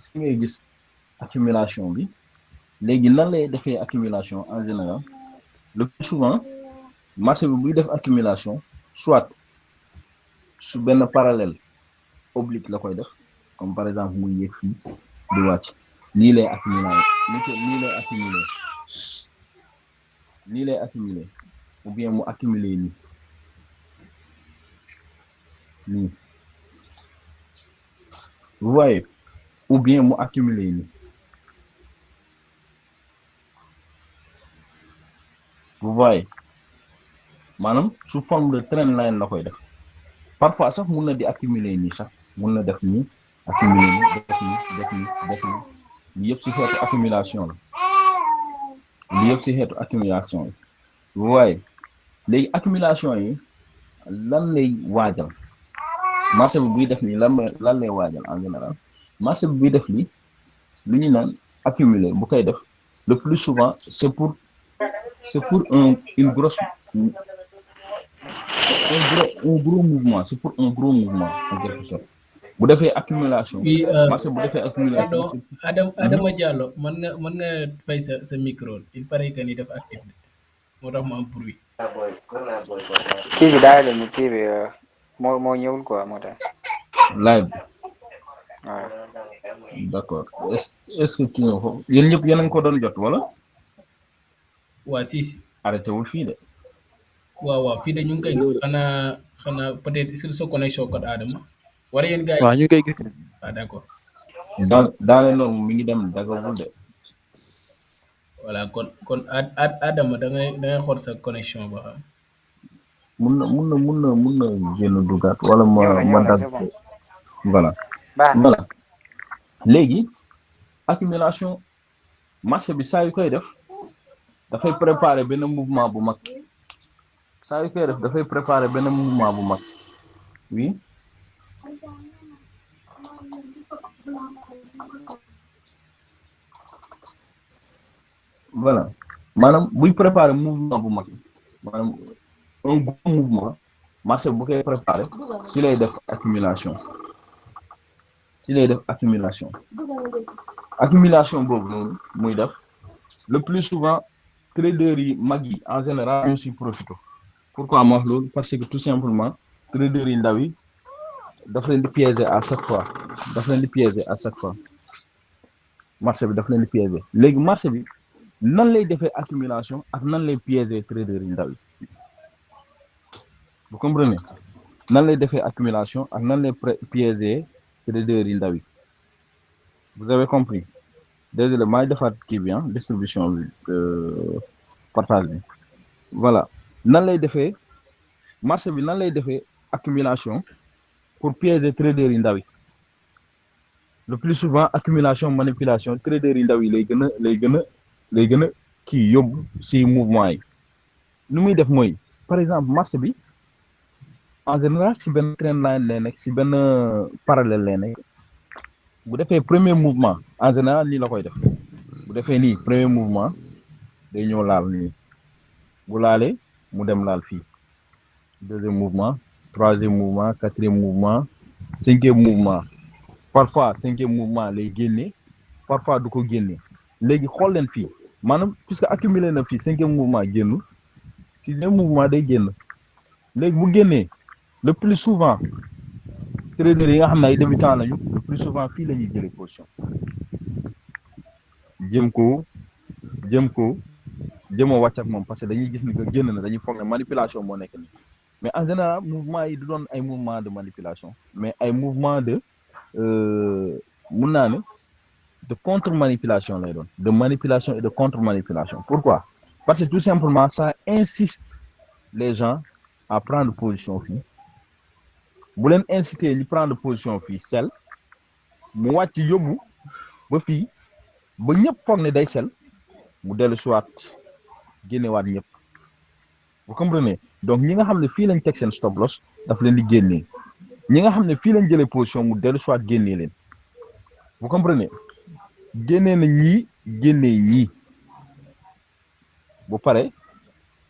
si ngay gis accumulation bi léegi nan lay defee accumulation en général le plus souvent marché bi buy def accumulation soit su benn parallèle oblique la koy def comme par exemple muy yéeg fii di wàcc nii lay accumuler nii lay accumuler ou bien mu accumuler nii vous voyez ou bien mu accumuler nii vous voyez maanaam sous forme de trend line la koy def parfois sax mun na di accumuler nii sax mun na def nii accumuler nii def nii li yëpp ci xeetu accumulation la vous voyez léegi accumulation yi lan lay waajal marché bi buy def nii lan lay waajal en général marché bi buy def lii lu ñu naan accumuler bu koy def le plus souvent c'est pour une grosse un gros mouvement c'est pour un gros mouvement en quelque sorte bu defee accumulation. oui marché bu defee accumulation. Adama Diallo mën nga fay sa micro il paraît que ni dafa actif moo tax mu am bruit. kii bi daal la kii bi moo ñëwul quoi moo tax. live. waaw. d'accord est-ce que kii nga ko yéen ñëpp yéen a ngi ko doon jot wala. waa si. arrêté wul fii de. waaw fii de ñu ngi koy gis xanaa peut-être est-ce que sa connexion code Adama. wala yéen gars yi waaw ñu koy gis. d'accord. dans les normes mi ngi dem dagagul de. voilà kon Adama da ngay xool sa connexion ba xam. mun na génn dugaat wala ma dagg voilà. léegi accumulation marché bi saa yu koy def dafay préparer benn mouvement bu mag saa yu koy def dafay préparer benn mouvement bu mag oui. voilà maanaam buy préparer mouvement bu mag maanaam un gros mouvement marché bu koy préparer si lay def accumulation boobu noonu muy def le plus souvent traders yi mag yi en général ñoo si profité pourquoi ma wax loolu parce que tout simplement traders yi ndaw yi daf leen di piéger à chaque fois marché bi daf leen di piéger léegi marché bi nan lay defee accumulation ak nan lay piéger traders yi ndaw yi vous comprenez nan lay defee accumulation ak nan lay piéger traders yi ndaw yi vous avez compris désolé maa ngi defaat kii bi distribution bi partage bi voilà nan lay defee marché bi nan lay defee accumulation pour piéger traders yi ndaw yi le plus souvent accumulation manipulation traders yi ndaw yi lay gën a kii yóbbu si mouvement yi lu muy def mooy par exemple marché bi en général si benn trend line lay nekk si benn parallèle lay nekk bu defee premier mouvement en général nii la koy def bu defee nii premier mouvement day ñëw laal nii bu laalee mu dem laal fii deuxième mouvement troisième mouvement quatrième mouvement cinquième mouvement parfois cinquième mouvement lay génne parfois du ko génne léegi xool leen fii maanaam puisque accumulé na fii cinquième mouvement génn sixième mouvement day génn léegi bu génnee le plus souvent traders yi nga xam ne ay débutants lañu le plus souvent fii la ñuy jëlee position jëm a wàcc ak moom parce que dañuy gis ni que génn na dañuy foog ne manipulation moo nekk nii mais en général mouvement yi du doon ay mouvement de manipulation mais ay mouvement de mun naa ne de contre manipulation lay doon de manipulation et de contre manipulation pourquoi parce que tout simplement ça insiste les gens à prendre position fii bu leen inciter ñu prendre position fii sell mu wàcc yóbbu ba fii ba ñëpp foog ne day sell mu dellu siwaat génnewaat ñëpp vous comprenez donc ñi nga xam ne fii lañ teg seen stop loss daf leen di génnee ñi nga xam ne fii lañ jëlee position mu dellu siwaat génnee leen vous comprenez génnee na ñii génnee ñii bu pare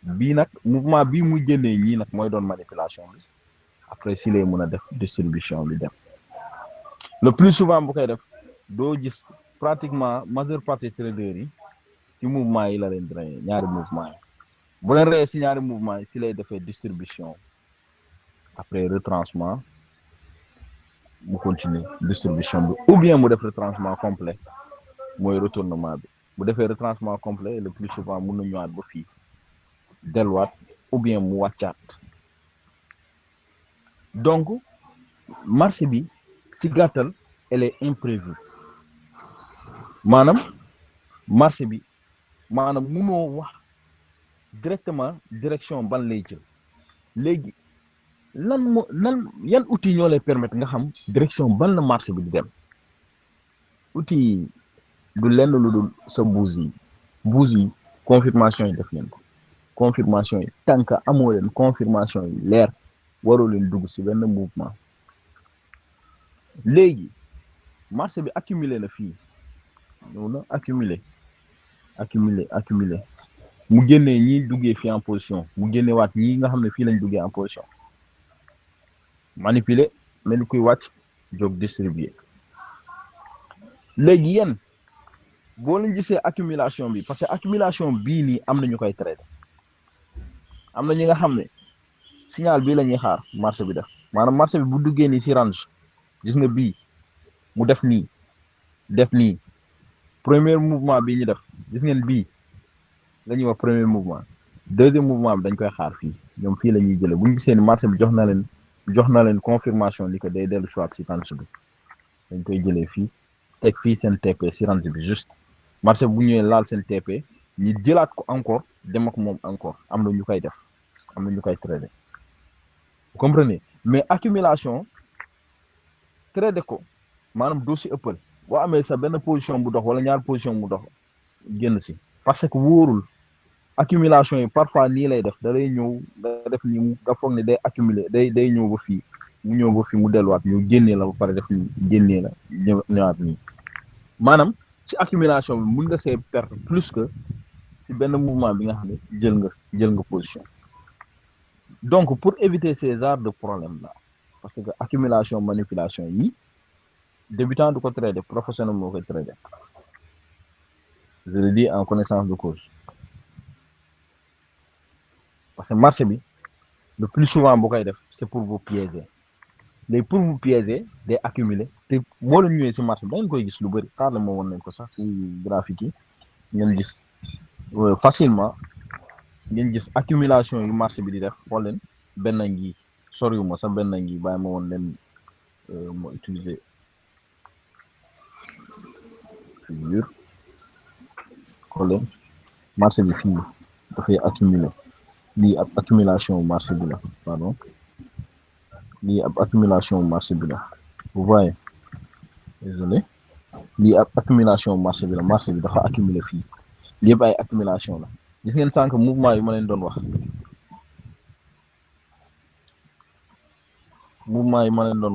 bii nag mouvement bii muy génnee ñii nag mooy doon manipulation bi après si lay mën a def distribution bi dem le plus souvent bu koy def doo gis pratiquement majeure partie traders yi ci mouvement yi la leen drainer ñaari mouvement yi bu leen reyee si ñaari mouvement yi si lay defee distribution après retranchement mu continuer distribution bi ou bien mu def retranchement complet mooy retournement bi bu defee retranchement complet le plus souvent mun na ñëwaat ba fii delluwaat ou bien mu wàccaat donc marché bi si gàttal elle est imprévue maanaam marché bi maanaam munoo wax directement direction ban lay jël léegi lan yan outil ñoo lay permettre nga xam direction ban la marché bi di dem outil yi du lenn lu dul sa bouse yi confirmation yi def leen ko confirmation yi tant que amoo leen confirmation yi leer waroo leen dugg si benn mouvement léegi marché bi accumulé na fii ñëw na accumulé mu génnee ñi duggee fii en position mu génne waat ñi nga xam ne fii lañ duggee en position manipuler mel ni kuy wàcc jóg distribuer léegi yéen boo leen gisee accumulation bi parce que accumulation bii nii am na ñu koy traité am na ñi nga xam ne signal bii la ñuy xaar marché bi def maanaam marché bi bu duggee nii si range gis nga bii mu def nii premier mouvement bii ñu def gis ngeen bii la ñuy wax premier mouvement deuxième mouvement bi dañ koy xaar fii ñoom fii la ñuy jëlee bu ñu gisee ni marché bi jox na leen confirmation li que day dellu soit si range bi dañ koy jëlee fii teg fii seen TP si range bi juste marché bu ñëwee laal seen TP ñu jëlaat ko encore dem ak moom encore am na ñu koy def am na ñu koy trader vous comprenez mais accumulation trader ko maanaam doo si ëppal boo amee sa benn position bu dox wala ñaar position bu dox génn si parce que wóorul accumulation yi parfois nii lay def da lay ñëw da def nii nga foog ne day accumuler day ñëw ba fii mu delluwaat ñu génnee la ba pare def nii génnee la ñëwaat nii maanaam ci accumulation bi mun nga see perdre plus que si benn mouvement bi nga xam ne jël nga position donc pour éviter ces genres de problème là parce que accumulation manipulation yi débutant du ko trader professionnel moo koy trader je le dis en connaissance de cause parce que marché bi le plus souvent bu koy def c'est pour vous piéger léegi pour vous piéger day accumuler te boo leen ñëwee si marché bi da ngeen koy gis lu bëri xaar la moo woon nañ ko sax si graphique yi ngeen gis facilement ngeen gis accumulation yu marché bi di def xool leen benn ngi soriwuma sax benn ngi bàyyi ma woon leen moo utiliser figure xool leen marché bi fii dafay accumuler lii ab accumulation marché bi la pardon lii ab accumulation marché bi la vous voyez désolé lii ab accumulation marché bi la marché bi dafa accumuler fii lii yëpp ay accumulation la gis ngeen sànq mouvement yi ma leen doon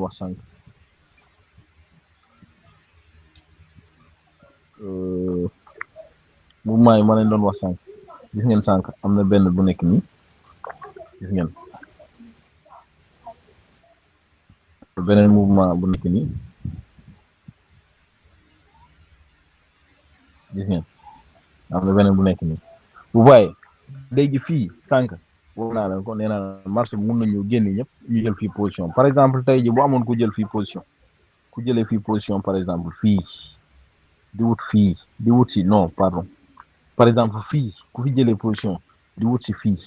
wax sànq mouvement yi ma leen doon wax sànq gis ngeen sànq am na benn bu nekk nii gis ngeen beneen mouvement bu nekk nii gis ngeen am na beneen bu nekk nii vous voyez léegi fii sànq wax naa leen ko nee naa marché bi mun nañu génne ñëpp ñu jël fii position par exemple tey ji bu amoon ku jël fii position ku jëlee fii position par exemple fii di wut si non pardon par exemple fii ku fi jëlee position di wut si fii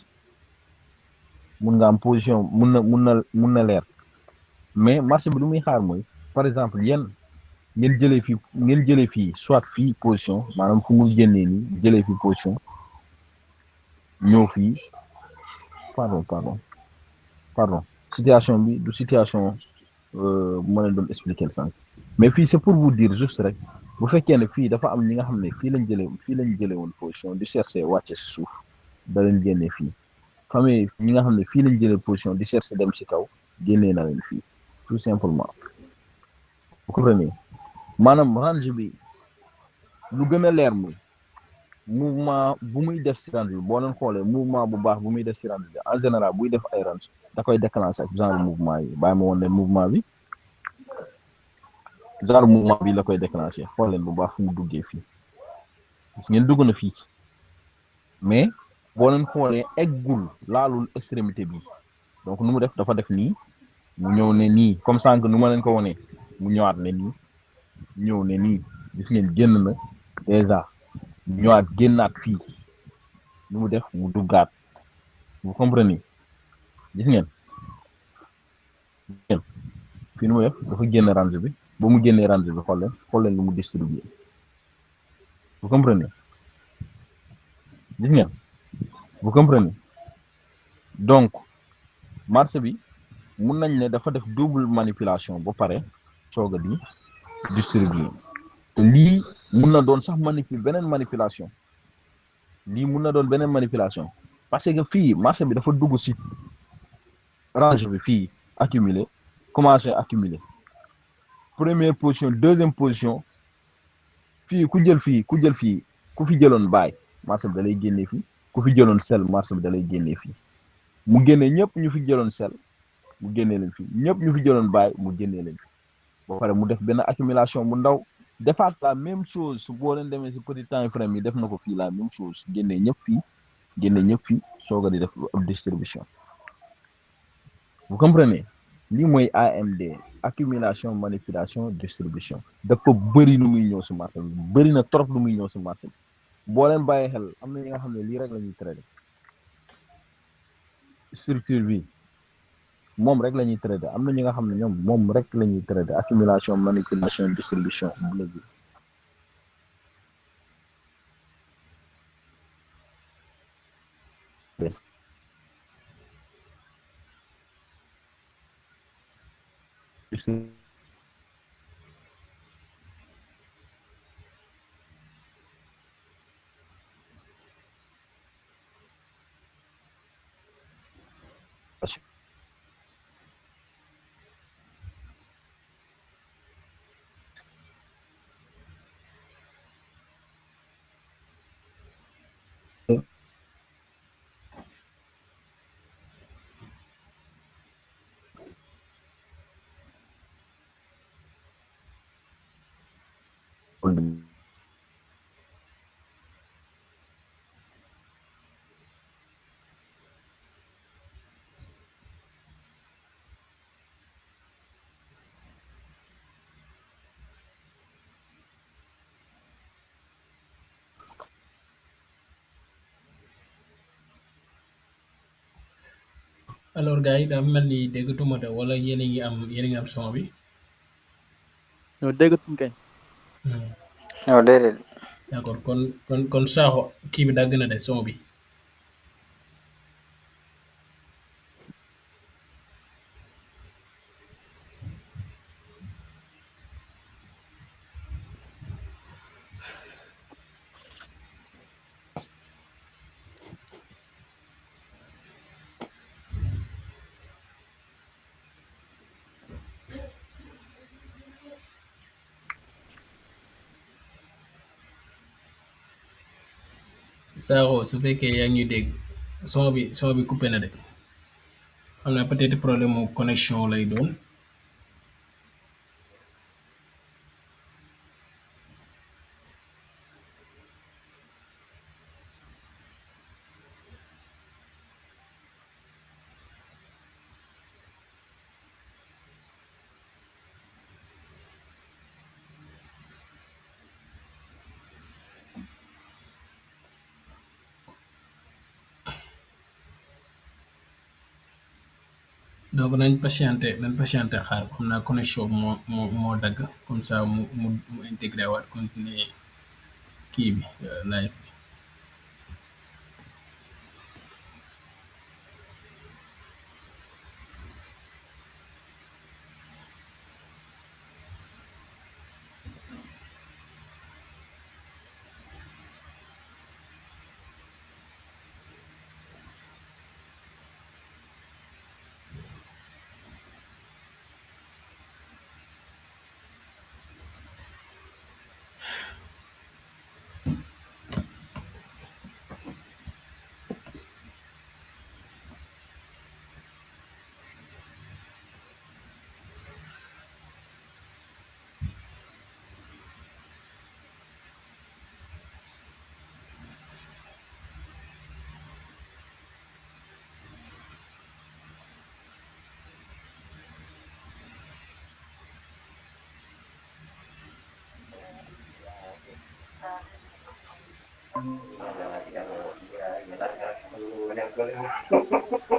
mun nga am position mun na leer mais marché bi lu muy xaar mooy par exemple yéen ngeen jëlee fii soit fii position maanaam fu mu génnee nii jëlee fii position ñëw fii pardon situation bi du situation bu ma leen doon expliquer sànq mais fii c'est pour vous dire juste rek bu fekkee ne fii dafa am ñi nga xam ne fii lañ jëlee woon position di chercher wàcce si suuf da leen génnee fii famille ñi nga xam ne fii lañ jëlee position di chercher dem si kaw génnee na leen fii tout simplement vous comprenez maanaam range bi lu gën a leer mooy mouvement bu muy def si range bi boo leen xoolee mouvement bu baax bu muy def si range bi en général buy def ay range da koy déclencher ak genre mouvement yi bàyyi ma woon leen mouvement bi genre mouvement bi la koy déclencher xool leen bu baax fu mu duggee fii gis ngeen dugg na fii mais boo leen xoolee eggul laalul extrémité bi donc nu mu def dafa def nii mu ñëw ne nii comme sànq nu ma leen ko wonee mu ñëwaat ne nii ñëw ne nii gis ngeen génn na déjà ñëwaat génnaat fii nu mu def mu duggaat vous comprenez gis ngeen fii nu mu def dafa génn range bi ba mu génnee range bi xool leen lu mu distribuer vous comprenez gis ngeen vous comprenez donc marché bi mun nañ ne dafa def double manipulation ba pare soog a di distribuer te lii mun na doon sax beneen manipulation lii mun na doon beneen manipulation parce que fii marché bi dafa dugg si range bi fii accumuler commencer accumuler première position deuxième position fii ku jël fii ku fi jëloon baay marché bi da lay génnee fii ku fi jëloon sel marché bi da lay génnee fii mu génnee ñëpp ñu fi jëloon sel mu génnee leen fii ñëpp ñu fi jëloon baay mu génnee leen fii ba pare mu def benn accumulation bu ndaw defaat la même chose su boo leen demee si petit time frame yi def na ko fii la même chose génnee ñëpp fii soog a di def ab distribution vous comprenez lii mooy AMD accumulation manipulation distribution dafa bëri lu muy ñëw si marché bi bëri na trop lu muy ñëw si marché bi boo leen bàyyi xel am na ñi nga xam ne lii rek la ñuy traité structure bi moom rek la ñuy traité am na ñi nga xam ne ñoom moom rek la ñuy traité accumulation manipulation distribution bu la alors gars yi dafa mel ni déggatuma de wala yéen a ngi am son bi. ñoo déggatuñ kañ. non déedéet. d'accord kon Sakho kii bi dagg na de son bi. Sakho su fekkee yaa ngi ñuy dégg son bi coupé na de xam naa peut-être problème mu connexion lay doon. donc nañ patienté xaar xam naa connexion bi moo dagg comme ça mu intégré waat continuer kii bi live bi. Bây giờ chỉ là người chỉ là người ta luôn em cứ